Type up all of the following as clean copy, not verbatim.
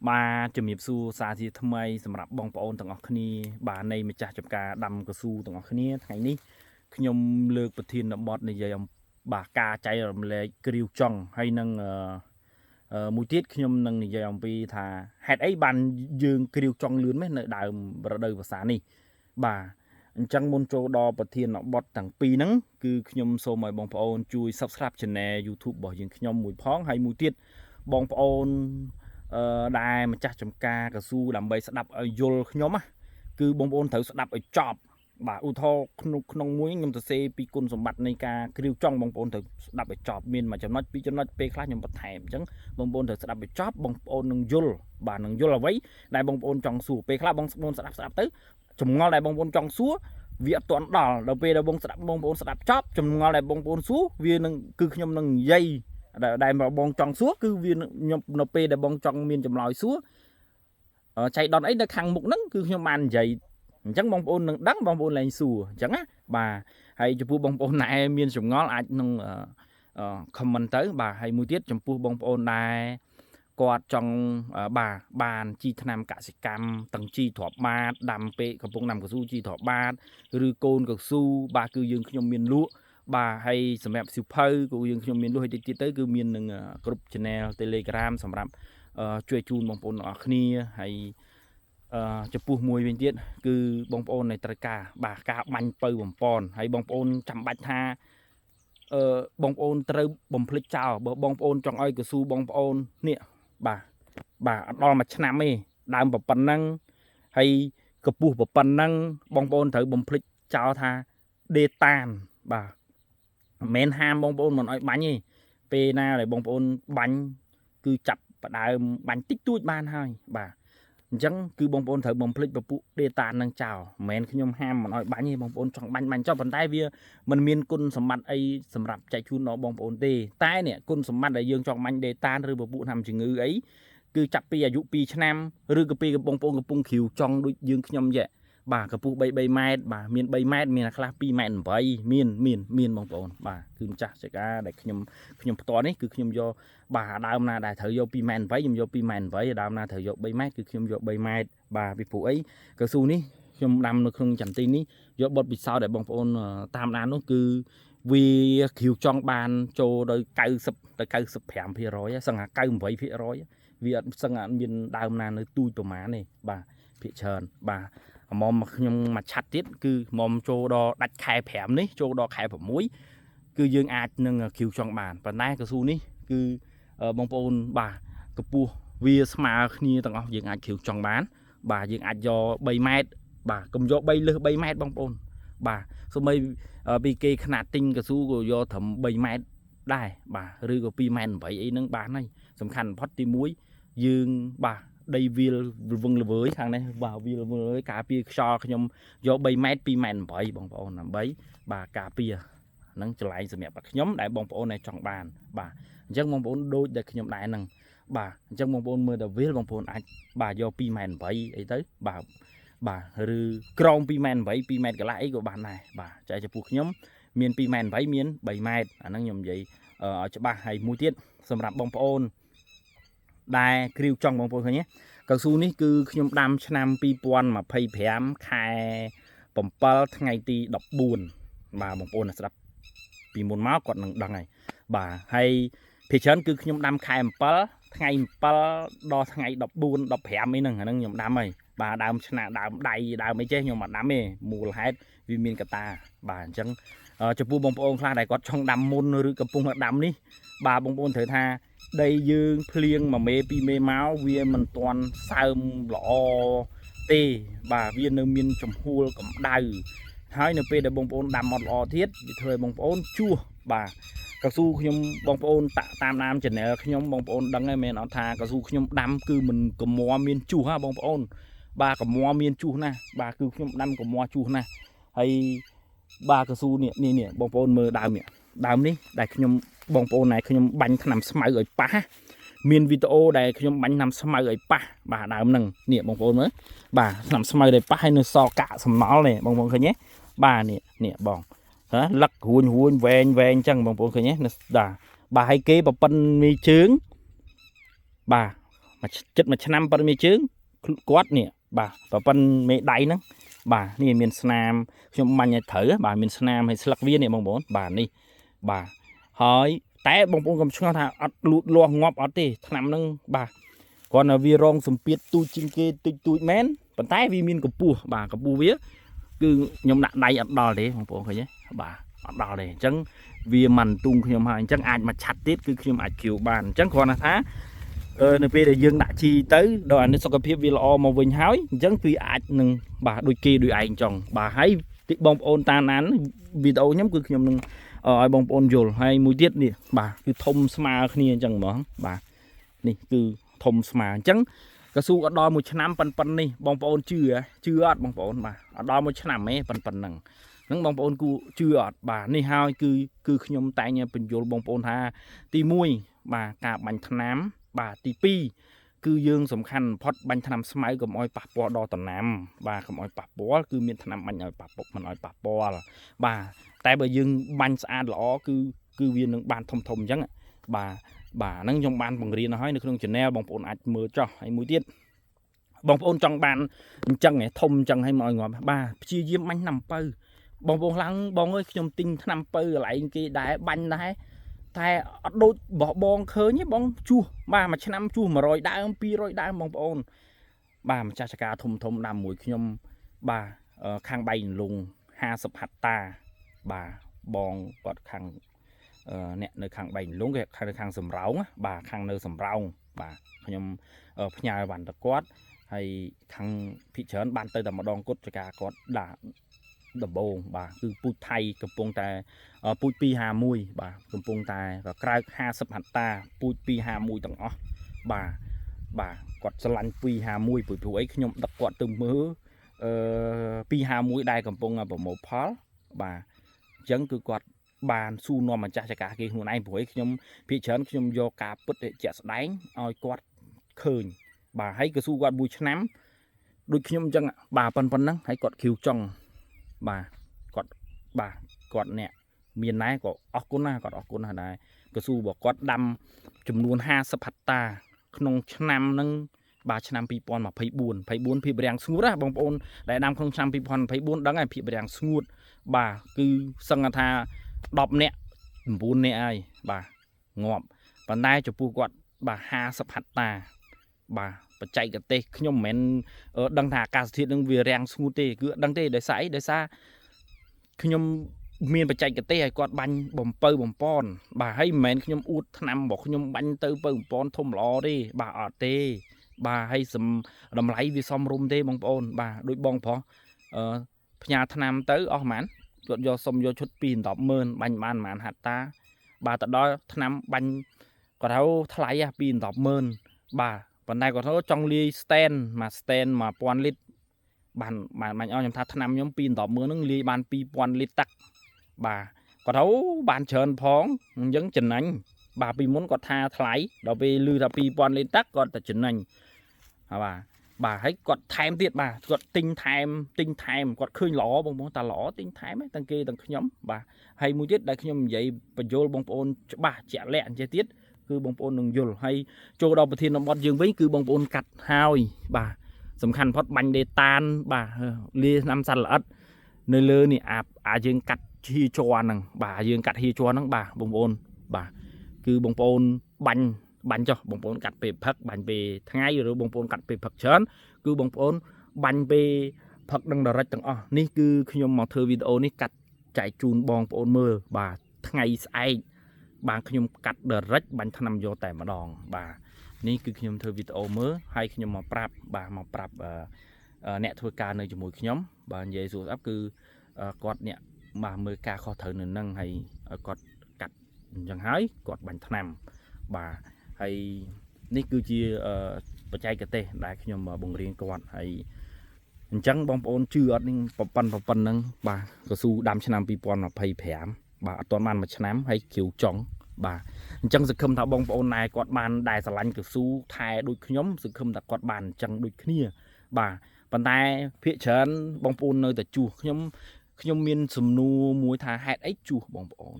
បាទជំរាបសួរសាជាថ្មីសម្រាប់បងប្អូនទាំងអស់គ្នាបាទនៃម្ចាស់ចំការដាំកស៊ូទាំងអស់គ្នាថ្ងៃនេះខ្ញុំលើកប្រធានបទនិយាយអំបាទការចែករំលែកគ្រាវចង់ហើយនឹងមួយទៀតខ្ញុំនឹងនិយាយអំពីថាហេតុអីបានយើងគ្រាវចង់លឿនម៉េះនៅដើមរដូវវស្សានេះបាទអញ្ចឹងមុនចូលដល់ប្រធានបទទាំងពីរហ្នឹងគឺខ្ញុំសូមឲ្យបងប្អូនជួយ Subscribe Channel YouTube របស់យើងខ្ញុំមួយផងហើយមួយទៀតបងប្អូន ដែលម្ចាស់ចំការកស៊ូដើម្បីស្ដាប់ឲ្យយល់ខ្ញុំណាគឺបងប្អូនត្រូវស្ដាប់ឲ្យចប់បាទឧទាហរណ៍ក្នុងក្នុងមួយខ្ញុំសរសេរពីគុណសម្បត្តិនៃការគ្រាវចង់បងប្អូនត្រូវស្ដាប់ឲ្យចប់មានមួយចំណុចពីរចំណុចពេលខ្លះខ្ញុំបន្ថែមអញ្ចឹងបងប្អូនត្រូវស្ដាប់ឲ្យចប់បងប្អូននឹងយល់បាទនឹងយល់អ្វីដែលបងប្អូនចង់សួរពេលខ្លះបងប្អូនស្ដាប់ស្ដាប់ទៅចម្ងល់ដែលបងប្អូនចង់សួរវាអត់ទាន់ដល់ដល់ពេលដែលបងស្ដាប់បងប្អូនស្ដាប់ចប់ចម្ងល់ដែលបងប្អូនសួរវានឹងគឺខ្ញុំនឹងនិយាយ ដែលបងចង់សួរគឺវាខ្ញុំនៅពេលដែលបងចង់មានចម្លើយសួរចៃដន្យអីនៅខាងមុខហ្នឹងគឺខ្ញុំបាននិយាយអញ្ចឹងបងប្អូននឹងដឹងបងប្អូនលែងសួរអញ្ចឹងណាបាទហើយចំពោះបងប្អូនណែមានចម្ងល់អាចនឹង comment ទៅបាទហើយមួយទៀតចំពោះបងប្អូនដែលគាត់ចង់បាទបានជីថ្នាំកសិកម្មទាំងជីទ្រាប់បាតដាំពេកកំពុងដាំកស៊ូជីទ្រាប់បាតឬកូនកស៊ូបាទគឺយើងខ្ញុំមានលក់បាទហើយសម្រាប់សៀវភៅក៏យើងខ្ញុំមានលក់ហើយតិចទៀតទៅគឺមាននឹងគ្រប់ channel Telegram សម្រាប់ជួយជូនបងប្អូនទាំងអស់គ្នាហើយចំពោះមួយវិញទៀតគឺបងប្អូនในត្រូវការបាទការបាញ់ពៅបំពន់ហើយបងប្អូនចាំបាច់ថាបងប្អូនត្រូវបំភ្លេចចោលបើបងប្អូនចង់ឲ្យកស៊ូបងប្អូននេះបាទបាទអត់ដល់មួយឆ្នាំទេដើមប៉ុណ្ណឹងហើយកម្ពស់ប៉ុណ្ណឹងបងប្អូនត្រូវបំភ្លេចចោលថាដេតានបាទមិនមែនហាមបងប្អូនមិនឲ្យបាញ់ទេពេលណាដែលបងប្អូនបាញ់គឺចាប់ផ្ដើមបាញ់តិចតួចបានហើយបាទអញ្ចឹងគឺបងប្អូនត្រូវបំភ្លេចពពួកដេតាននឹងចោលមិនមែនខ្ញុំហាមមិនឲ្យបាញ់ទេបងប្អូនចង់បាញ់បាញ់ចោលប៉ុន្តែវាมันមានគុណសម្បត្តិអីសម្រាប់ចែកជូនដល់បងប្អូនទេតែនេះគុណសម្បត្តិដែលយើងចង់បាញ់ដេតានឬពពួកថ្នាំជំងឺអីគឺចាប់ពីអាយុ2ឆ្នាំឬក៏ពីបងប្អូនកំពុងគ្រាវចង់ដូចយើងខ្ញុំយៈបាទកម្ពស់3 3ម៉ែត្របាទមាន3ម៉ែត្រមានខ្លះ2ម៉ែត្រ8មានមានមានបងប្អូនបាទគឺម្ចាស់ចកាដែលខ្ញុំខ្ញុំផ្ទាល់នេះគឺខ្ញុំយកបាទដើមណាដែលត្រូវយក2ម៉ែត្រ8ខ្ញុំយក2ម៉ែត្រ8ដើមណាត្រូវយក3ម៉ែត្រគឺខ្ញុំយក3ម៉ែត្របាទពីព្រោះអីកៅស៊ូនេះខ្ញុំដាំនៅក្នុងចន្ទីនេះយកបទពិសោធន៍ដែលបងប្អូនតាមដាននោះគឺវាគ្រាវចង់បានចូលដល់90ទៅ95%សឹងថា98%វាអត់សឹងអត់មានដើមណានៅទូចប្រមាណទេបាទភាគច្រើនបាទអមមកខ្ញុំមួយឆាត់ទៀតគឺមុំចូលដល់ដាច់ខែ5នេះចូលដល់ខែ6គឺយើងអាចនឹងគ្រាវចង់បានប៉ុន្តែកស៊ូនេះគឺបងប្អូនបាទកម្ពស់វាស្មើគ្នាទាំងអស់យើងអាចគ្រាវចង់បានបាទយើងអាចយក3ម៉ែត្របាទកុំយក3លើស3ម៉ែត្របងប្អូនបាទសូម្បីពីគេខ្នាតទិញកស៊ូក៏យកត្រឹម3ម៉ែត្រដែរបាទឬក៏2ម៉ែត្រ8អីហ្នឹងបានហើយសំខាន់បំផុតទី1យើងបាទដីវាលវឹងល្វើយខាងនេះបាទវាលវឹងល្វើយការពារខ្យល់ខ្ញុំយក3ម៉ែត្រ2ម៉ែត្រ8បងប្អូនដើម្បីបាទការពារហ្នឹងចម្លែងសម្រាប់ខ្ញុំដែលបងប្អូនដែលចង់បានបាទអញ្ចឹងបងប្អូនដូចដែលខ្ញុំដែរហ្នឹងបាទអញ្ចឹងបងប្អូនមើលតែវាលបងប្អូនអាចបាទយក2ម៉ែត្រ8អីទៅបាទបាទឬក្រោម2ម៉ែត្រ8 2ម៉ែត្រកន្លះអីក៏បានដែរបាទចែកចំពោះខ្ញុំមាន2ម៉ែត្រ8មាន3ម៉ែត្រអាហ្នឹងខ្ញុំនិយាយឲ្យច្បាស់ហើយមួយទៀតសម្រាប់បងប្អូនដែលគ្រាវចង់បងប្អូនឃើញទេកៅស៊ូនេះគឺខ្ញុំដាំឆ្នាំ2025ខែ7ថ្ងៃទី14បាទបងប្អូនស្ដាប់ពីមុនមកគាត់នឹងដឹងហើយបាទហើយភាគច្រើនគឺខ្ញុំដាំខែ7ថ្ងៃ7ដល់ថ្ងៃ14 15អីហ្នឹងអាហ្នឹងខ្ញុំដាំហើយបាទដើមឆ្នាំដើមដៃដើមអីចេះខ្ញុំអត់ដាំទេមូលហេតុវាមានកតាបាទអញ្ចឹងចំពោះបងប្អូនខ្លះដែលគាត់ចង់ដាំមុនឬកំពុងដាំនេះបាទបងប្អូនត្រូវថាដីយើងភ្លៀងមួយមេពីរមេមកវាមិនទាន់សើមល្អទេបាទវានៅមានចំហួលកម្ដៅហើយនៅពេលដែលបងប្អូនដាំអត់ល្អទៀតវាធ្វើឲ្យបងប្អូនជួសបាទកស៊ូខ្ញុំបងប្អូនតាក់តាមដាន channel ខ្ញុំបងប្អូនដឹងហើយមែនអត់ថាកស៊ូខ្ញុំដាំគឺមិនកម្រមានជួសហ่าបងប្អូនបាទកម្រមានជួសណាស់បាទគឺខ្ញុំដាំកម្រជួសណាស់ហើយបាទកស៊ូនេះនេះនេះបងប្អូនមើលដើមនេះដើមនេះដែលខ្ញុំបងប្អូនណែខ្ញុំបាញ់ថ្នាំស្មៅឲ្យប៉ះមានវីដេអូដែលខ្ញុំបាញ់ថ្នាំស្មៅឲ្យប៉ះបាទដើមហ្នឹងនេះបងប្អូនមើលបាទថ្នាំស្មៅដែលប៉ះឲ្យនៅសកាក់សំណល់នេះបងប្អូនឃើញទេបាទនេះនេះបងហ៎លឹករួញរួញវែងវែងអញ្ចឹងបងប្អូនឃើញទេបាទបាទឲ្យគេប្រប៉ិនមីជើងបាទ មួយចិត្តមួយឆ្នាំប៉ុនមានជើងគាត់នេះបាទប្រពន្ធមេដៃហ្នឹងបាទនេះមានស្នាមខ្ញុំបាញ់ឲ្យត្រូវបាទមានស្នាមឲ្យស្លឹកវានេះបងប្អូនបាទនេះបាទហើយតែបងប្អូនកុំឆ្ងល់ថាអត់លូតលាស់ងាប់អត់ទេថ្នាំហ្នឹងបាទគ្រាន់តែវារងសម្ពាធទូចជាងគេតិចតួចមែនប៉ុន្តែវាមានកម្ពស់បាទកម្ពស់វាគឺខ្ញុំដាក់ដៃអត់ដល់ទេបងប្អូនឃើញទេបាទអត់ដល់ទេអញ្ចឹងវាមិនទូងខ្ញុំហើយអញ្ចឹងអាចមកឆាត់ទៀតគឺខ្ញុំអាចគ្រាវបានអញ្ចឹងគ្រាន់តែថានៅពេលដែលយើងដាក់ជីទៅដល់អានេះសុខភាពវាល្អមកវិញហើយអញ្ចឹងគឺអាចនឹងបាទដូចគេដូចឯងចង់បាទហើយទីបងប្អូនតាមដានវីដេអូខ្ញុំគឺខ្ញុំនឹងឲ្យបងប្អូនយល់ហើយមួយទៀតនេះបាទគឺធំស្មើគ្នាអញ្ចឹងហ្មងបាទនេះគឺធំស្មើអញ្ចឹងកស៊ូអត់ដល់មួយឆ្នាំប៉ុននេះបងប្អូនជឿជឿអត់បងប្អូនបាទអត់ដល់មួយឆ្នាំទេប៉ុនហ្នឹងហ្នឹងបងប្អូនគូជឿអត់បាទនេះហើយគឺខ្ញុំតែងបញ្យល់បងប្អូនថាទី1បាទការបាញ់ថ្នាំបាទទី2គឺយើងសំខាន់បំផុតបាញ់ថ្នាំស្មៅកុំឲ្យប៉ះពាល់ដល់ដំណាំបាទកុំឲ្យប៉ះពាល់គឺមានថ្នាំបាញ់ឲ្យប៉ះពុកមិនឲ្យប៉ះពាល់បាទតែបើយើងបាញ់ស្អាតល្អគឺវានឹងបានធំធំអញ្ចឹងបាទបាទហ្នឹងខ្ញុំបានបង្រៀនឲ្យនៅក្នុង channel បងប្អូនអាចមើលចោះហើយមួយទៀតបងប្អូនចង់បានអញ្ចឹងឯងធំអញ្ចឹងឲ្យមកឲ្យងាប់បាទព្យាយាមបាញ់ថ្នាំពៅបងប្អូនខ្លាំងបងអើយខ្ញុំទិញថ្នាំពៅកន្លែងគេដែរបាញ់ដែរតែអត់ដូចបោះបងឃើញទេបងជួសបាទមួយឆ្នាំជួស100ដើម200ដើមបងប្អូនបាទម្ចាស់ចការធំធំដាំមួយខ្ញុំបាទខាងបៃលង50ហត្តាបាទបងគាត់ខាងអ្នកនៅខាងបៃលងគេខាងនៅខាងសំរោងបាទខាងនៅសំរោងបាទខ្ញុំផ្ញើវ៉ាន់ទៅគាត់ហើយខាងភិកច្រើនបានទៅតែម្ដងគត់ចការគាត់ដាក់ដំបងបាទគឺពូជថៃកំពុងតែពូជ251បាទកំពុងតែក្រើក50ហត្តាពូជ251ទាំងអស់បាទបាទគាត់ស្រឡាញ់251ព្រោះអីខ្ញុំដឹកគាត់ទៅមើលអឺ251ដែលកំពុងប្រមូលផលបាទអញ្ចឹងគឺគាត់បានស៊ូនាំម្ចាស់ចការគេខ្លួនឯងព្រោះអីខ្ញុំភាគច្រើនខ្ញុំយកការពិតជាក់ស្ដែងឲ្យគាត់ឃើញបាទហើយក៏ស៊ូគាត់មួយឆ្នាំដូចខ្ញុំអញ្ចឹងបាទប៉ុណ្ណឹងហើយគាត់គ្រាវចង់បាទគាត់បាទគាត់អ្នកមានណែក៏អរគុណណាស់គាត់អរគុណណាស់ដែរកស៊ូរបស់គាត់ដាំចំនួន50ហត្តាក្នុងឆ្នាំហ្នឹងបាទឆ្នាំ2024 24ភាពរាំងស្ងួតណាបងប្អូនដែលដាំក្នុងឆ្នាំ2024ដឹងហើយភាពរាំងស្ងួតបាទគឺសឹងថា10នាក់9នាក់ហើយបាទងាប់ប៉ុន្តែចំពោះគាត់បាទ50ហត្តាបាទបច្ចេកទេសខ្ញុំមិនមែនដឹងថាអាកាសធាតុនឹងវារាំងស្ងួតទេគឺដឹងទេដោយសារអីដោយសារខ្ញុំមានបច្ចេកទេសឲ្យគាត់បាញ់បំពៅបំពន់បាទហើយមិនមែនខ្ញុំអួតថ្នាំរបស់ខ្ញុំបាញ់ទៅពៅបំពន់ធំល្អទេបាទអត់ទេបាទហើយសំតម្លៃវាសមរម្យទេបងប្អូនបាទដូចបងប្រុសអឺផ្ញើថ្នាំទៅអស់ប្រហែលគាត់យកសុំយកឈុត2 100000បាញ់បានប្រហែលហត្តាបាទទៅដល់ថ្នាំបាញ់គាត់ហៅថ្លៃ2 100000បាទប៉ុន្តែគាត់ថាចង់លាយ stand មួយ stand 1000លីត្របានបានបាញ់អស់ខ្ញុំថាថ្នាំខ្ញុំ2 100000ហ្នឹងលាយបាន2000លីត្រទឹកបាទគាត់ថាបានច្រើនផងអញ្ចឹងចំណេញបាទពីមុនគាត់ថាថ្លៃដល់ពេលឮថា2000លីត្រទឹកគាត់តែចំណេញបាទបាទហើយគាត់ថែមទៀតបាទគាត់ទិញថែមទិញថែមគាត់ឃើញល្អបងប្អូនតាល្អទិញថែមទាំងគេទាំងខ្ញុំបាទហើយមួយទៀតដែលខ្ញុំនិយាយបញ្យល់បងប្អូនច្បាស់ជាក់លាក់អញ្ចេះទៀតគឺបងប្អូននឹងយល់ហើយចូលដល់ប្រធានបទយើងវិញគឺបងប្អូនកាត់ហើយបាទសំខាន់ផុតបាញ់ដេតានបាទលាឆ្នាំសត្វល្អិតនៅលើនេះអាយើងកាត់ហៀជ័រហ្នឹងបាទយើងកាត់ហៀជ័រហ្នឹងបាទបងប្អូនបាទគឺបងប្អូនបាញ់បាញ់ចុះបងប្អូនកាត់ពេលផឹកបាញ់ពេលថ្ងៃឬបងប្អូនកាត់ពេលផឹកច្រើនគឺបងប្អូនបាញ់ពេលផឹកនឹងដរិចទាំងអស់នេះគឺខ្ញុំមកធ្វើវីដេអូនេះកាត់ចែកជូនបងប្អូនមើលបាទថ្ងៃស្អែកបាទខ្ញុំកាត់ដរិចបាញ់ថ្នាំយកតែម្ដងបាទនេះគឺខ្ញុំធ្វើវីដេអូមើលហើយខ្ញុំមកប្រាប់បាទមកប្រាប់អ្នកធ្វើការនៅជាមួយខ្ញុំបាទនិយាយសួរស្អប់គឺគាត់អ្នកបាទមើលការខុសត្រូវនៅនឹងហើយគាត់កាត់អញ្ចឹងហើយគាត់បាញ់ថ្នាំបាទហើយនេះគឺជាបច្ចេកទេសដែលខ្ញុំបង្រៀនគាត់ហើយអញ្ចឹងបងប្អូនជឿអត់នឹងប៉ុណ្ណឹងបាទកស៊ូដាំឆ្នាំ2025បាទអត់ទាន់បានមួយឆ្នាំហើយគ្រាវចុងបាទអញ្ចឹងសង្ឃឹមថាបងប្អូនណែគាត់បានដែលស្រឡាញ់កស៊ូថែដូចខ្ញុំសង្ឃឹមថាគាត់បានអញ្ចឹងដូចគ្នាបាទប៉ុន្តែភាគច្រើនបងប្អូននៅតែជួសខ្ញុំខ្ញុំមានសំណួរមួយថាហេតុអីជួសបងប្អូន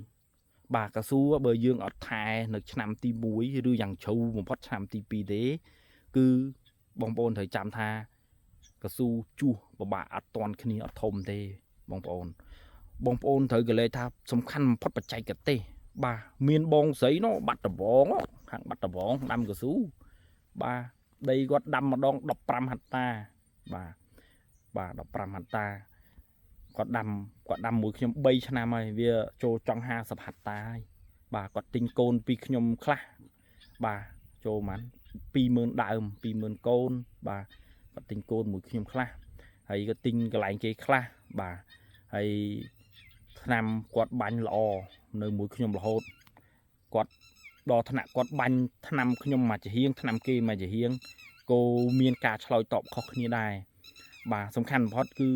បាទកស៊ូបើយើងអត់ថែនៅឆ្នាំទី1ឬយ៉ាងជ្រៅបំផុតឆ្នាំទី2ទេ គឺបងប្អូនត្រូវចាំថាកស៊ូជួសពិបាកអត់តន់គ្នាអត់ធំទេបងប្អូនបងប្អូនត្រូវកលេចថាសំខាន់បំផុតបច្ចេកទេសបាទមានបងស្រីនោះបាត់ដបងខាងបាត់ដបងដាំកស៊ូបាទដីគាត់ដាំម្ដង15ហិកតាបាទបាទ15ហិកតាគាត់ដាំគាត់ដាំមួយខ្ញុំ3ឆ្នាំហើយវាចូលចង់50ហិកតាហើយបាទគាត់ទិញកូនពីខ្ញុំខ្លះបាទចូលហ្មង20000ដើម20000កូនបាទគាត់ទិញកូនមួយខ្ញុំខ្លះហើយក៏ទិញកន្លែងគេខ្លះបាទហើយឆ្នាំគាត់បាញ់ល្អនៅមួយខ្ញុំរហូតគាត់ដល់ថ្នាក់គាត់បាញ់ឆ្នាំខ្ញុំមួយចំហៀងឆ្នាំគេមួយចំហៀងគោមានការឆ្លើយតបខុសគ្នាដែរបាទសំខាន់បំផុតគឺ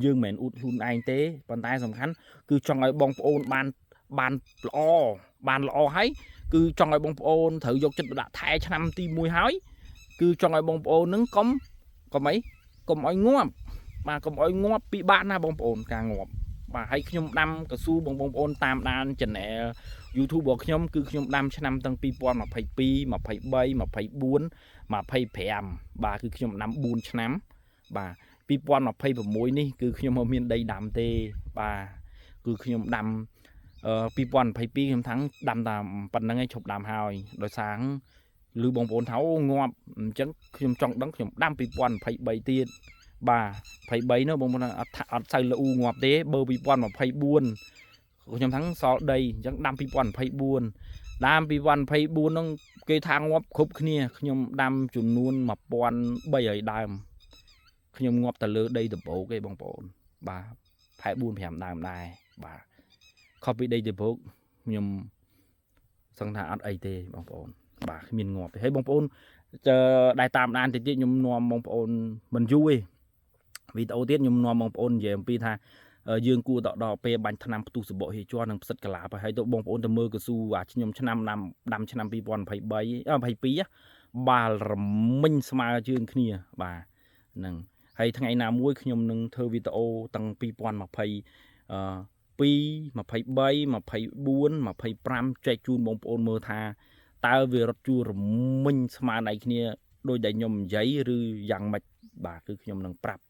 យើងមិនមែនអួតខ្លួនឯងទេប៉ុន្តែសំខាន់គឺចង់ឲ្យបងប្អូនបានបានល្អបានល្អហើយគឺចង់ឲ្យបងប្អូនត្រូវយកចិត្តទុកដាក់ថែឆ្នាំទី1ហើយគឺចង់ឲ្យបងប្អូននឹងកុំកុំអីកុំឲ្យងាប់បាទកុំឲ្យងាប់ពិបាកណាស់បងប្អូនការងាប់បាទហើយខ្ញុំដាំកស៊ូបងប្អូនតាមដាន Channel YouTube របស់ខ្ញុំគឺខ្ញុំដាំឆ្នាំតាំង2022 23 24 25បាទគឺខ្ញុំដាំ4ឆ្នាំបាទ2026នេះគឺខ្ញុំមិនមានដីដាំទេបាទគឺខ្ញុំដាំ2022ខ្ញុំថាំងដាំតាមប៉ុណ្្នឹងឯងឈប់ដាំហើយដោយសារឬបងប្អូនថាអូងាប់អញ្ចឹងខ្ញុំចង់ដឹងខ្ញុំដាំ2023ទៀតបាទ23នោះបងប្អូនអត់អត់សូវលូងាប់ទេបើ2024ខ្ញុំថាំងសល់ដីអញ្ចឹងដាំ2024ដាំ2024ហ្នឹងគេថាងាប់គ្រប់គ្នាខ្ញុំដាំចំនួន1300ដើមខ្ញុំងាប់តែលើដីដំបូកឯងបងប្អូនបាទផែ4 5ដើមដែរបាទខុសពីដីដំបូកខ្ញុំសឹងថាអត់អីទេបងប្អូនបាទគ្មានងាប់ទេហើយបងប្អូនដែលតាមដានតិចទៀតខ្ញុំនាំបងប្អូនមិនយូរទេវីដេអូទៀតខ្ញុំនាំបងប្អូននិយាយអំពីថាយើងគួរទៅដល់ពេលបាញ់ថ្នាំផ្ទុះសបកហេជ័រនិងផ្សិតកលាបហើយទៅបងប្អូនទៅមើលកស៊ូអាខ្ញុំឆ្នាំដាំដាំឆ្នាំ2023 22បាល់រមិញស្មើជើងគ្នាបាទហ្នឹងហើយថ្ងៃណាមួយខ្ញុំនឹងធ្វើវីដេអូតាំង2020អឺ2 23 24 25ចែកជូនបងប្អូនមើលថាតើវារត់ជួររមិញស្មើដៃគ្នាដោយដែលខ្ញុំនិយាយឬយ៉ាងម៉េចបាទគឺខ្ញុំនឹងប្រាប់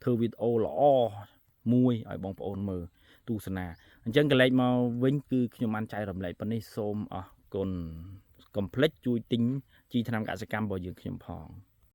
ធ្វើវីដេអូល្អមួយឲ្យបងប្អូនមើលទស្សនាអញ្ចឹងកលែកមកវិញគឺខ្ញុំបានចែករំលែកប៉ុណ្នេះសូមអរគុណកុំភ្លេចជួយទិញជីថ្នាំកសិកម្មរបស់យើងខ្ញុំផង